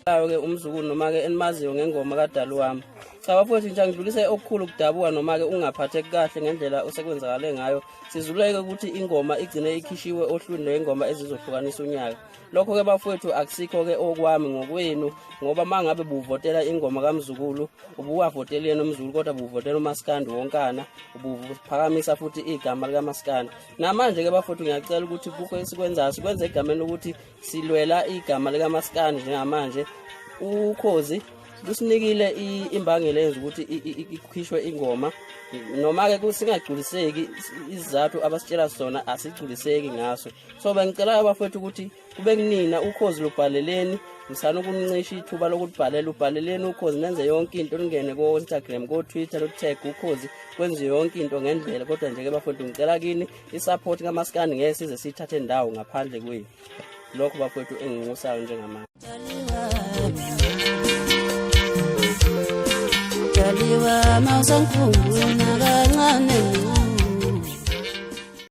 Ke umzukulu noma ke enimaziyo ngengoma kaDali wami. Cha bafowethu, nje ngidlulise okukhulu ukudabuka noma ke ungaphatheki kahle ngendlela osekwenzakale ngayo. Sizuleke ukuthi ingoma igcine ikhishiwe ohlwini lwengoma ezizohlukanisa unyaka. Lokho-ke bafowethu akusikho-ke okwami, ngokwenu, ngoba uma ngabe buvotela ingoma kaMzukulu, ubuwavoteli yena uMzukulu, kodwa buvotela umaskandi wonkana, ubuphakamisa futhi igama likamaskandi. Namanje-ke bafowethu, ngiyacela ukuthi kukho esikwenzayo, sikwenze egameni lokuthi silwela igama likamaskandi. Njengamanje Ukhozi lusinikile imbangela eyenza ukuthi ikhishwe ingoma, noma-ke singagculiseki isizathu abasitshela sona, asigculiseki ngaso. So bengicela abafowethu ukuthi kube kunina, Ukhozi lubhaleleni, msana ukuncisha ithuba lokubhalela, ubhaleleni Ukhozi, nenze yonke into, ningene ko-Instagram, ko-Twitter, lu-tag Ukhozi, kwenziwe yonke into ngendlela. Kodwa nje-ke bafowethu, ngicela kini i-support kamaskandi, ngeke size siyithathe ndawo ngaphandle kwenu. Lokho bafowethu enginxusayo njengamanje. Daliwa mawusankulu nakancane.